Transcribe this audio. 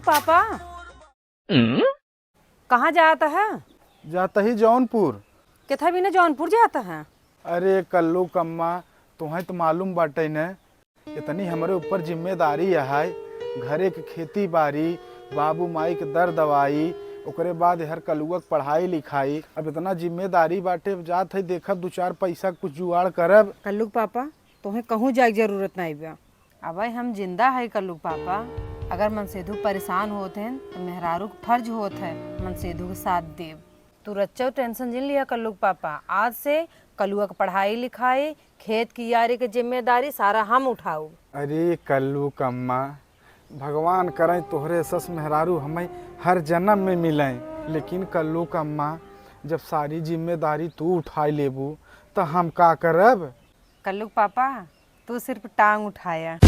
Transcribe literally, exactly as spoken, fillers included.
पापा, कहाँ जात है? जात ही जौनपुर। केथा बिना जौनपुर जात है? अरे कल्लू कम्मा, तोहें तो मालूम बाटे न, इतनी हमरे ऊपर जिम्मेदारी है, घरे के खेती बारी, बाबू माई के दर दवाई, ओकरे बाद हर कलुआ के पढ़ाई लिखाई। अब इतना जिम्मेदारी बाटे, अब जात है देखब दो चार पैसा कुछ जुगाड़ करब। कल्लू के पापा, तोहें कहूँ जाए के जरूरत नहीं बा। अबे हम जिंदा है कल्लू के पापा, अगर मनसेधु परेशान होत हैं तो मेहरारू के फर्ज होत है मनसेधु के साथ देब। तू रच्चो टेंशन जिन लिया कल्लू के पापा, आज से कलुआ के पढ़ाई लिखाई, खेत कियारी के जिम्मेदारी सारा हम उठाउब। अरे कल्लू कम्मा, भगवान करें तोहरे सस मेहरारू हमें हर जन्म में मिलें, लेकिन कल्लू कम्मा, जब सारी जिम्मेदारी तू उठाई लेबू तो हम का करब? कल्लू के पापा, तू सिर्फ टांग उठाया।